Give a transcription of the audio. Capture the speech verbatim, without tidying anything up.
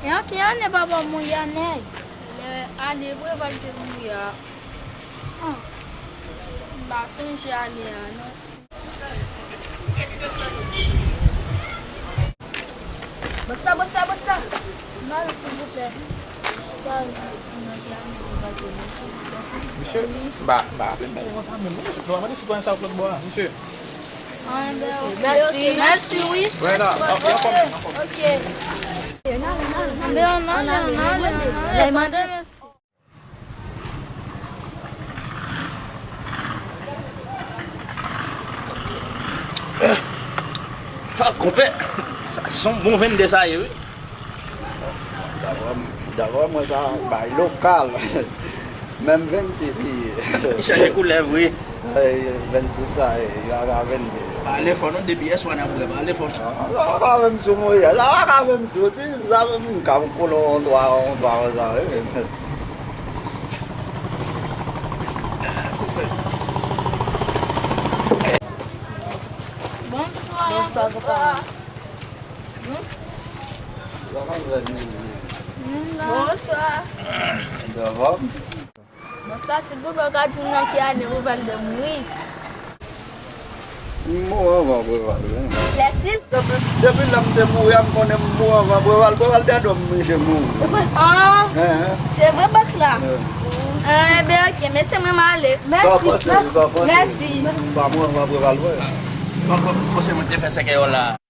E an ki ane papa w mouri a, nèg? Lè ane Preval te mouri a. Ah, m pa sonje ane a, non. Bòs la, bòs la, bòs la. Mari, silvouplè. Sa, misye, ba, ba, aple m bagay konsa menm. Nou pa mande sitwayen sa yo k lòt bò a, misye. Mèsi, mèsi, wi. Wè, la, ok, ok. Ann ale, ann ale, ann ale, ann ale. Mande mèsi. Ah, konpè, sa se yon bon vennde sa ye, wi. Daprè m, daprè mwen, sa bay lokal. Menm vennsis li ye. Li chanje koulè vre. Ay, vennsis sa ye, yo pa ka vennde. Pale fò non, depi yèswa n ap wè, pale fò. Sa pa ka menm sou mwen, sa pa ka menm sou ti sa menm, m ka kole yon twa, yon twa konsa, wi. Bonswa, bonswa. Bonswa. Bonswa. Bonswa, silvouplè, w ka di m nan ki ane Preval te mouri? M mouri anvan Preval, wi. Lètil? Depi, depi lè m te mouri a, m konnen m mouri anvan Preval. Preval te dòmi, misye mouri. Ah, se vre, bòs la? Enben, ok, mesye, mwen m ale. Mèsi, mèsi. M pa mouri anvan Preval, vre. Bon, bon, bon, se mwen ki te fè sèkèy la.